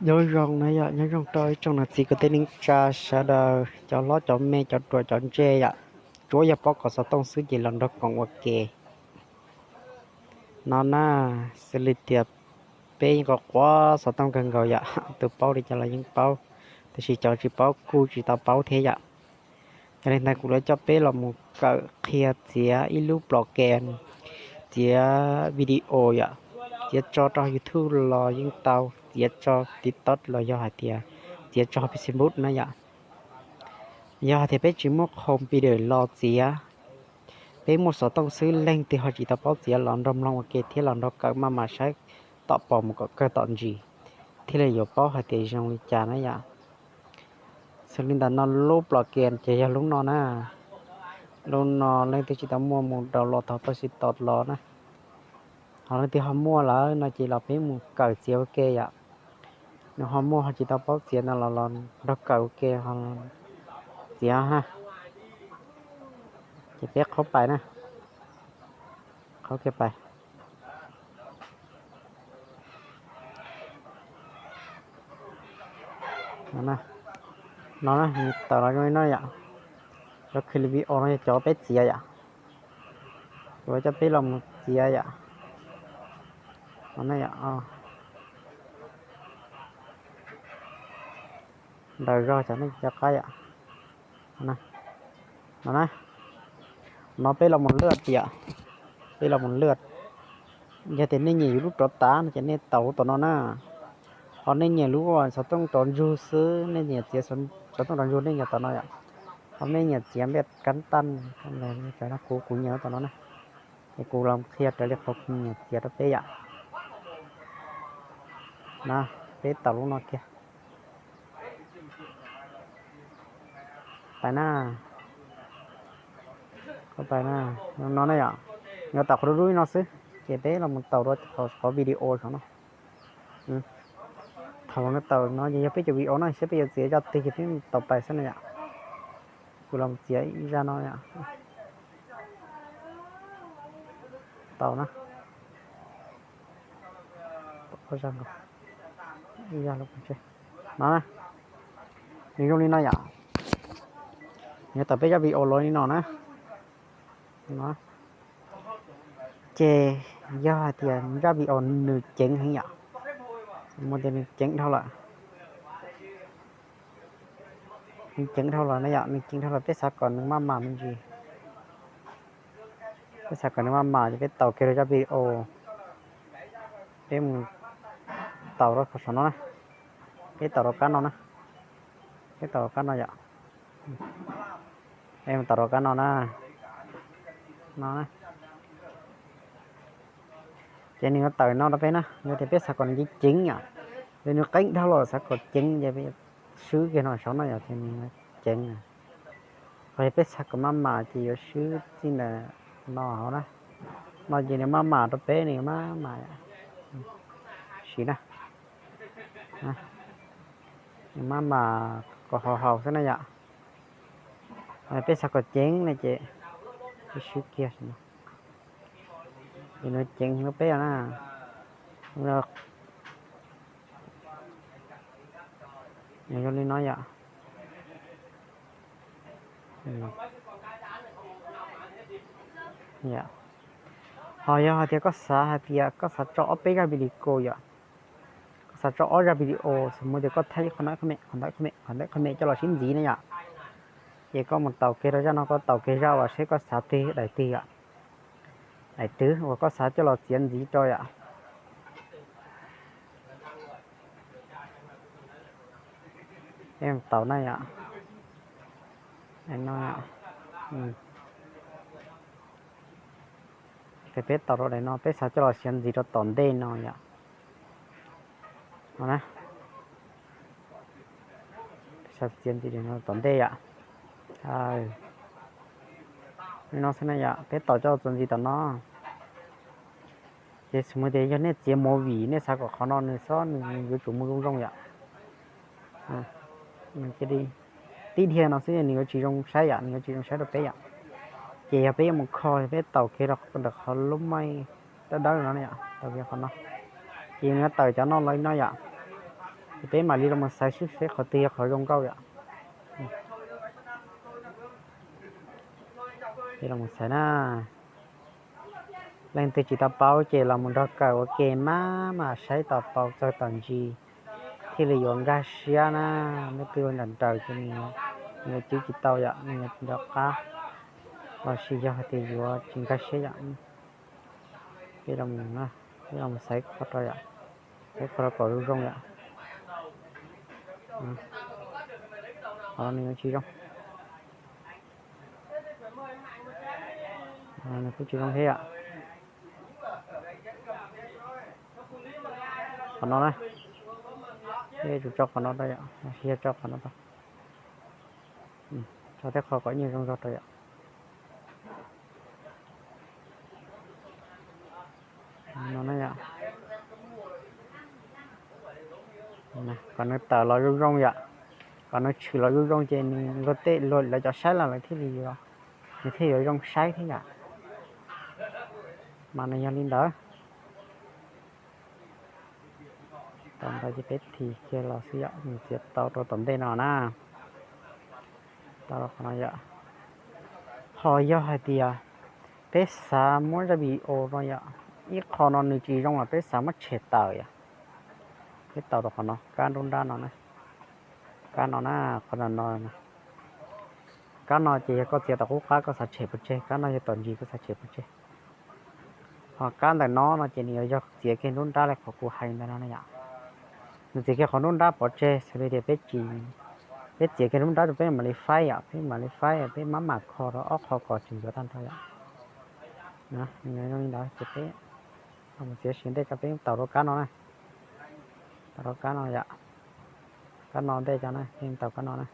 Nyob zoo na yom, nyob zoo rau ib tsoom niam txiv kwv tij neej tsa sawv daws, cov hlob cov me, cov ruam cov ntse yom. Tsuav yog paub kov xov tooj xwb ces los nrog koom ua ke. No na, xws li tias peb yeej kov quav xov tooj kawg nkaus yom, tus paub li cas los yeej paub, tiam sis cov tsis paub kuj tsis tau paub thiab yom. Yog li ntawd kuv yuav coj peb los mus kawm qhia txiav ib lub plos ke, txiav video yom, txiav tso rau YouTube los yeej tau, txiav tso TikTok los yog hais tias txiav tso Facebook na yom. Yog hais tias peb tsis muaj qhov video los txiav, peb muaj xov tooj xwb, leej twg ho tsis tau paub txiav los nrog mloog ua ke thiab los nrog kawm maj mam saib tom pom mus kom kawg tom ntsis, thiaj li yuav paub hais tias zoo li cas na yom. Xws li ntawm no lub plos ke ces yog lub no na. Lub no leej twg tsis tau muaj mus download tau tau tsis tau los na. Ho leej twg ho muaj lawm no ces los peb mus kawm txiav ua ke yom. Nws ho muaj ho tsis tau paub txiav no los los nrog kawm ua ke ho txiav ha. Ces peb qhaub pais na, qhaub kiag pais. No na, tawm los zoo li no yom. Cov clip video no yog cov peb txiav yom. Kuv coj peb los mus txiav yom. No na yom, ntaus zog cov nej cov qab yom. No na, no peb los mus luaj tias, peb los mus luaj. Yog tias nej nyiam yus lub rov tav no ces nej taus lub tom no na. Ho nej nyiam lub xov tooj rov ntsug xwb, nej nyiam txiav xov tooj rov ntsug nej nyiam tom no yom. Ho nej nyiam txiav npej kab taj, kuv kuv nyiam lub tom no na. Ces kuv los qhia raws li qhov kuv nyiam txiav rau peb yom. Na, peb taus lub no kiag. Pais na, pais na, no na yom. Nws taus qhov dub dub no xwb, ces peb los mus taus rau qhov video saum no. Thaum no taus no ces yog peb cov video no saib peb yuav txiav zaj twg ces peb taus pais xwb na yom. Kuv los txiav ib zaj no yom. Tau na. No, nws zoo li no yom. Nws tawm peb zaj video los li no na. Ces yog hais tias zaj video nws ceev heev yom, muaj tias nws ceev dhau lawm, nws ceev dhau lawm na yom, nws ceev dhau lawm peb xav kom nws maj mam me ntsis. Peb xav kom nws maj mam ces peb taus kiag rau zaj video, peb mus taus rau qhov saum no na, peb taus rau kab no na, peb taus rau kab no yom, peb mus taus rau kab no na, no na. Ces nws yuav tawm no rau peb na, yog tias peb xav kom nws ceev ceev yom, ces nws qeeb dhau los xav kom ceev ces swb kiag no saum no yom, ces nws ceev. Ho yog peb xav kom maj mam ces yuav swb txij ntawm no hauv na, no ces nws maj mam rau peb, nws maj mam siv na, nws maj mam kom haus haus xwb na yom. Peb xav kom ceev ne ces swb kiag no, ces nws ceev rau peb na. Nws zoo li no yom. Ho yog hais tias koj xav hais tias koj xav tso ob peb zaj video yom, koj xav tso ob zaj video, xws li tias koj thaij ib qho no, qhov ntawd qhov ntawd coj los sib ntxiv na yom, ces koj mus taus kiag rau zaj no, koj taus kiag zaj uas seb koj xav twg daim twg yom, daim twg uas koj xav coj los txiav ntxiv rau yom. Peb mus taus na yom. Ces peb taus rau daim no, peb xav coj los txiav ntxiv rau tom ntej no yom. Peb xav txiav ntxiv tom ntej yom. Li no xwb na yom, peb taus coj los txiav ntxiv tom no. Ces xws li tias yog nej txiav movie, nej xav kom qhov no nws xob nws yuav tsum mus zoo zoo yom, tib dhia no xwb nws yuav tsis zoo saib yom, nws yuav tsis zoo saib rau peb yom. Ces yog peb yuav mus kho, peb taus kiag rau ntawm qhov lub maij dawb dawb no yom, taus kiag qhov no, ces nws yuav tawm cov no los li no yom. Peb mam li los mus xaiv seb qhov twg yog qhov zoo nkauj yom. Peb los mus xaiv na. Leej twg tsis tau paub ces los mus nrog kawm ua ke mas mam saib tau paub txog tom ntsis thiaj li yuav nkag siab na. Leej twg ua nrawm nrawm ces nws yuav cwb tsis tau yom, nws yuav tsis nco qab, los sis yog hais tias yuav tsis nkag siab yom. Peb los mus, peb los mus xaiv qhov rau yom, xaiv qhov rau kom zoo zoo yom. Qhov no nws yuav tsis zoo, nws kuj tsis zoo thiab yom. Qhov no na, peb yuav tsum tso qhov no rau yom, los sis yog tso qhov no rau. Tso tej qhov kom ib nyuag zoo zog rau yom. No na yom. Kom nws tawm los zoo zoo yom, kom nws tshwm los zoo zoo ces nws luag tej luag lawv cov saib los lawv thiaj li yuav, nws thiaj yuav zoo saib thiab yom. Mas nws yog li ntawd. Tau ntawd ces peb thim kiag los xwb yom, nws txiav tau rau tom ntej no na. Tau rau qhov no yom. Ho yog hais tias peb xav muab zaj video no yom, ib qho no nws tsis zoo los peb xav muab tshem tawm yom, peb tau rau qhov no, kab nruab nrab no na. Kab no na, qhov no no, kab no ces yog koj txiav tom qub qab koj xav tshem pov tseg, kab no yog tom ntsis koj xav tshem pov tseg. Ho kab ntawm no no ces nws yuav yog txiav kiag nruab nrab li qhov kuv hais ntawd no na yom. Nws txiav kiag qhov nruab nrab pov tseg xws li tias peb tsis, peb txiav kiag nruab nrab rau peb mam li faib yom, peb mam li faib, peb mam mam kho rau ob qho kom tseem yuav tag nrho yom. Nws zoo li ntawd ces peb mus txiav sawv ntej tso, peb tau rau kab no na. Tau rau kab no yom. Kab no ntej tso na, peb tau kab no na.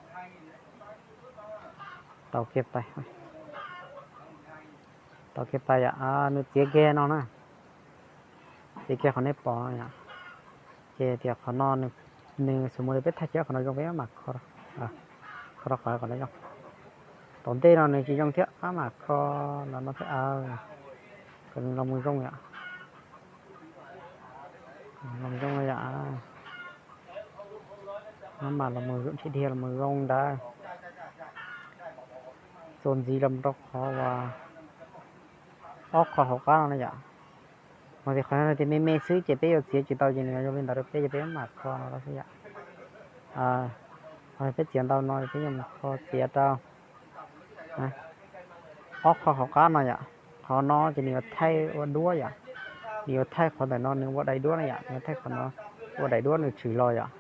Tau kiag pais, tau kiag pais yom, nws txiav kiag no na. Txiav kiag qhov nej pom no yom. Ces tias qhov no nws xws mus li peb thaij kiag qhov no zoo peb mam kho, kho rau qhov kom no zoo. Tom ntej no nws tsis zoo thiab, pab mam kho los no thiab, kom nws los mus zoo yom. Los zoo yom. Pab mam los mus zoo, tsis dhia los mus zoo ntawd. Txuas ntxiv los rau qhov uas ob qho hauv qab no na yom. Mas tias qhov no tias me me xwb ces peb yuav txiav tsis tau ces nws zoo li ntawd rau peb ces peb mam kho no xwb yom. Qhov peb txiav ntau no peb yuav mus kho txiav rau ob qho hauv qab no yom. Qhov no ces nws yuav thaij ua duab yom. Nws yuav thaij qhov ntawm no nws ua daim duab na yom, nws yuav thaij qhov no ua daim duab nws tshwm los yom.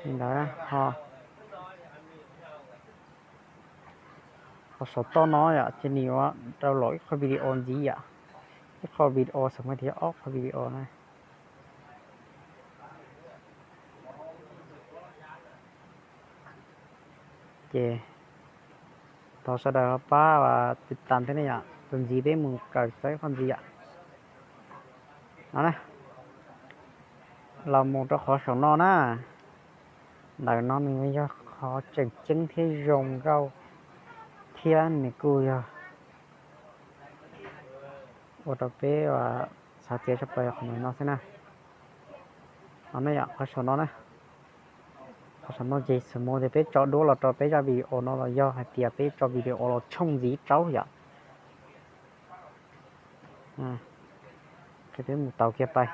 Li ntawd ho qhov saum toj no yom ces nws yuav rau los ib qho video ntxiv yom. Ib qho video xws mus tias ob qho video na. Ces thov sawv daws pab tiv tam thiab ne yom, tus ntxiv peb mus kawm txog ib qho ntxiv yom. No na, los mus rau qhov saum no na. Ntawm no nws yog qhov tseem ceeb thiab zoo nkauj thiab nws kuj yog ua rau peb xav txiav tshaj plaws yog qhov no xwb na. No ne yom, qhov saum no na. Qhov saum no ces xws mus tias peb tso duab los rau peb zaj video no los yog hais tias peb tso video los tshooj ntxiv rau yom. Peb mus tau kiag pais.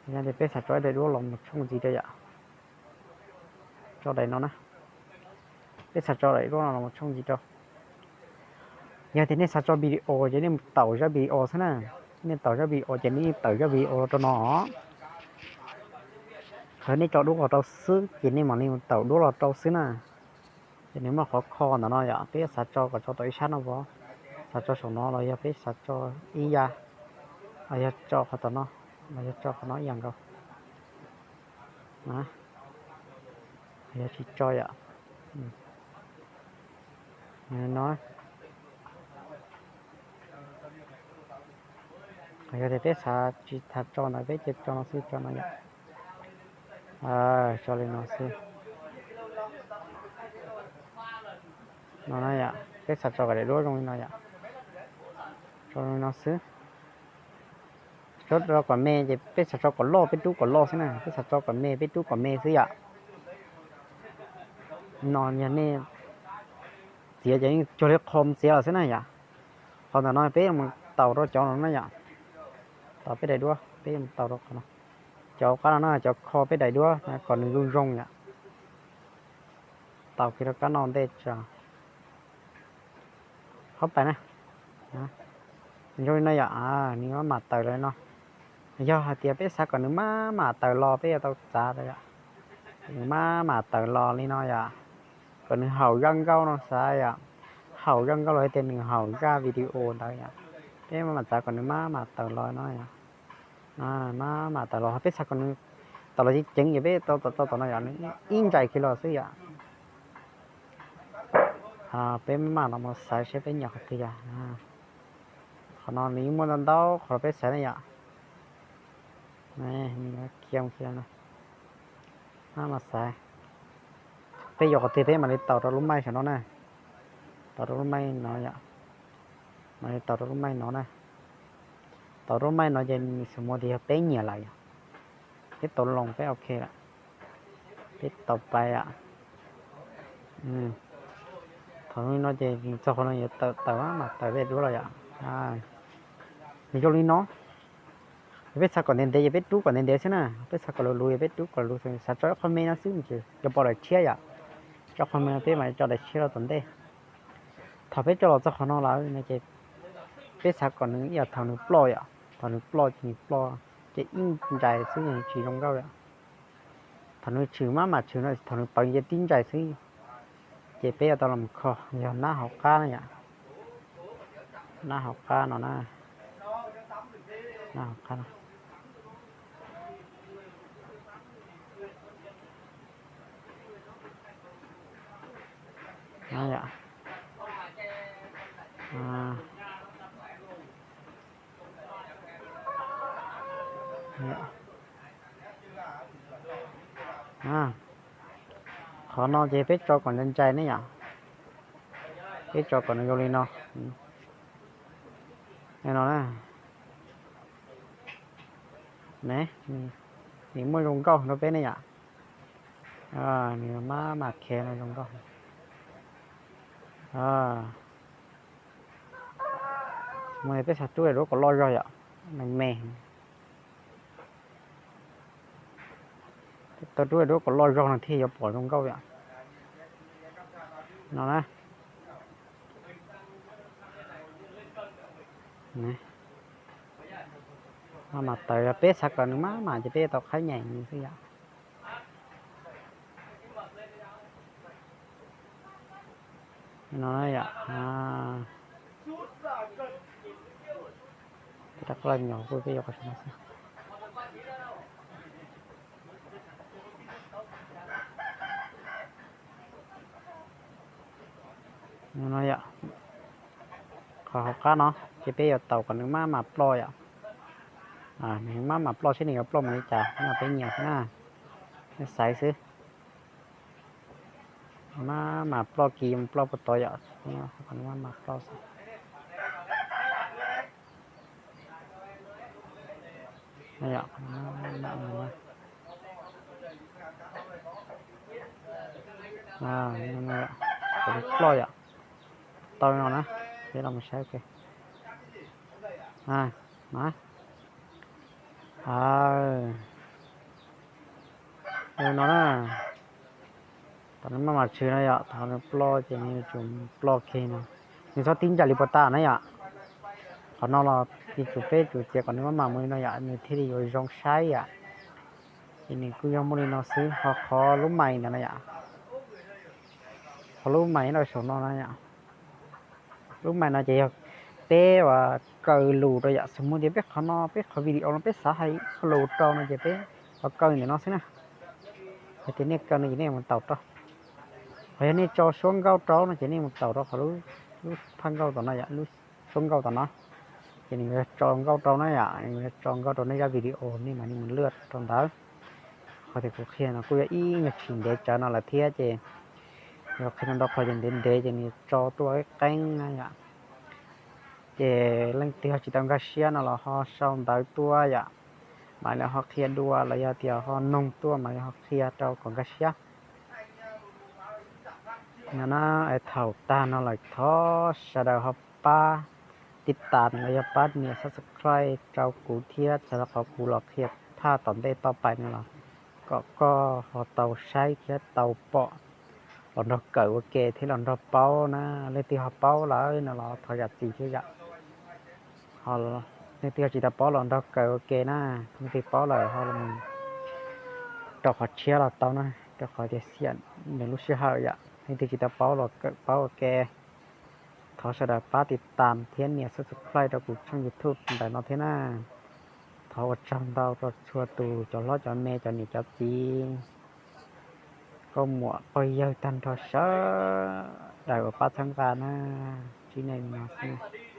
Yog tias peb xav tso ib daim duab los mus tshooj ntxiv rau yom, tso daim no na. Peb xav tso daim duab no los mus tshooj ntxiv rau. Yog tias nej xav tso video ces nej mus taus zaj video xwb na. Nej taus zaj video ces nej yeej tawm zaj video los rau no. Qhov nej tso duab los rau xwb ces nej mam li mus taus duab los rau xwb na. Ces nws muaj qhov kho ntawm no yom, peb xav tso kom tso tau ib sab no vov, xav tso saum no los yog peb xav tso ib yam, los yog tso qhov tom no, los yog tso qhov no ib yam nkaus. Yog tsis tso yom, no. Yog tias peb xav tsis xav tso ntawd peb cia tso no xwb, tso no yom. Tso li no xwb. No na yom, peb xav tso kom daim duab zoo li no yom. Tso li no xwb. Tso kom me ces peb xav tso kom loj peb rub kom loj xwb na, peb xav tso kom me peb rub kom me xwb yom. No yog nej txiav ces yeej cuag li qho txiav lawm xwb na yom. Qhov ntawm no peb mus taus rau cov no na yom. Taus peb daim duab peb mus taus rau qhov no. Cov qab no na cov kho peb daim duab kom nws zoo zoo yom. Taus kiag rau kab no ntej tso. Qhov pais na, zoo li no yom, nws maj mam tawm los li no. Yog hais tias peb xav kom nws maj mam tawm los peb yuav tau txav yom. Nws maj mam tawm los li no yom, kom nws haum zaj nkauj no xav yom. Haum zaj nkauj los tias nws haum zaj video ntawd yom. Peb maj mam txav kom nws maj mam tawm los no yom. Maj mam tawm los, peb xav kom nws tawm los ceev ceev ces peb tau tau tom no yom, nws ib ntsais kiag los xwb yom. Peb maj mam los mus xaiv seb peb nyiam qhov twg yom. Qhov no nws yeej muaj ntau ntau qhov peb xaiv ne yom. Maj mam xaiv, peb yuav qhov twg peb mam li taus rau lub maij saum no na. Taus rau lub maij no yom. Mam li taus rau lub maij no na. Taus rau lub maij no ces nws xam muaj tias yog peb nyiam lawm yom. Peb tau loos peb ok lawm. Peb tau pais yom. Thaum no ces nws txog qhov no yuav tawm tawm maj mam tawm peb duab los yom. Nws zoo li no. Yog peb xav kom ntev ntev ces peb rub kom ntev ntev xwb na, peb xav kom luv luv yog peb rub kom luv xwb, xav tso ib qho me no xwb ces yuav pom daim tshiab yom. Tso qho me no peb mam tso daim tshiab rau tom ntej. Thaum peb tso los txog qhov no lawm no ces peb xav kom nws ib yam thaum nws ploj yom, thaum nws ploj ces nws ploj ces ib ntsais xwb nws tsis zoo nkauj yom. Thaum nws tshwm maj mam tshwm no, thaum nws pawv ces tib ntsais xwb. Ces peb yuav tau los kho, yog nab hauv qab na yom. Nab hauv qab no na. Nab hauv qab no. Qhov no ces peb tso kom ntsais ntsais ne yom. Peb tso kom nws zoo li no. No na. Ne, nws muaj zoo nkauj rau peb ne yom. Nws maj mam khev no zoo nkauj. Muaj peb xav rub daim duab kom loj zog yom, nws me. Tau rub daim duab kom loj zog no thiaj yuav pom zoo nkauj yom. No na. Maj mam tawm, yog peb xav kom nws maj mam ces peb tau qhaib nyeem nws xwb yom. No yom. Peb rov qab los nyom kuj peb yuav qhov no xwb. No yom, qhov hauv qab no ces peb yuav taus kom nws maj mam ploj yom. Nws maj mam ploj seb nws yuav ploj mus li cas, no peb nyiam xwb na. Peb xaiv xwb. Maj mam ploj kis mus ploj puag tod yom, maj mam ploj xwb. Ploj yom, tau no na, peb los mus saib. No na, thaum nws maj mam tshwm no yom, thaum nws ploj ces nws yuav tsum ploj kiag no. Nws txhob tib ntsais li puas tas na yom. Qhov no los yuav tsum peb tsum txiav kom nws maj mam mus li no yom, nws thiaj li yuav zoo saib yom. Ces nws kuj yog muaj li no xwb, ho qhov lub mais ntawd na yom, qhov lub mais nyob rau saum no na yom. Lub mais no ces yog peb ua kaw lus rau yom, xws li tias peb qhov no, peb qhov video no peb xav hais ib qho lus rau no ces peb ua kaw ntawm no xwb na. Yog tias nej kaw no ces nej mus taus rau, ho yog nej tso suab nkauj rau no ces nej mus taus rau qhov lub phaj nkauj tom no yom, lub suab nkauj tom no. Ces nws yuav tso nkauj rau na yom, nws yuav tso nkauj rau nej zaj video nej mam li mus lwaj rau ntawd. Qhov tias kuv qhia no kuj yog ib nyuag tsis ntev tsawv no lawm thiab ces yog qhia no ntau qhov ces ntev ntev ces nws tso tuaj ib qeeb na yom. Ces leej twg ho tsis tau nkag siab no los ho sau ntawv tuaj yom, mam li ho qhia dua, los yog tias ho noog tuaj mam li ho qhia rau kom nkag siab no na. Thaum tag no lawm thov sawv daws ho pab tib tas los yog pab nias subscribe rau kuv thiab, txhawm rau qhov kuv los qhia phaj tom ntej toj pais no los kom koj ho tau saib thiab tau pom los nrog kawm ua ke thiab los nrog paub na. Leej twg ho paub lawm no los thov zam txim thiab yom. Leej twg ho tsis tau paub los nrog kawm ua ke na. Leej twg paub lawm ho los rau qhov tshiab los tau na, rau qhov tias xiam nws lub sij hawm yom. Leej twg tsis tau paub los kawm paub ua ke. Thov sawv daws pab tib tas thiab nias subscribe rau kuv tshooj YouTube ntawm no thiab na. Thov ua tsaug ntau rau txhua tus cov hlob cov me cov niam cov txiv, nkauj muam pog yawg tag nrho sawv daws uas pab txhawb nqa na. Tsis neej no xwb.